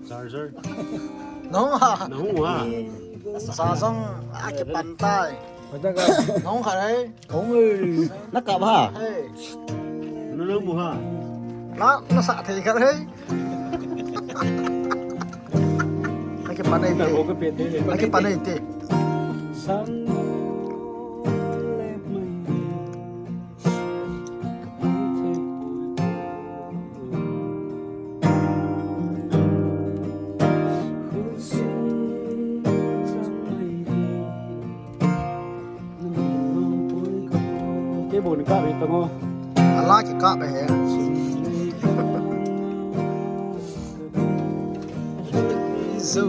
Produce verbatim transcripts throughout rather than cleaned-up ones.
Charger. Nong ha. Nong ha. Sa song a kipan tai. Nong ha rei. Ong ei. Na kap ha. Hey. Na nong mu ha. Na na sa thei kha rei. Na kipan ei te. Na kipan ei te. Sang Kei bon kap hi tong o. Ala kikap e he. Zo.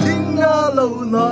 Ding na lo na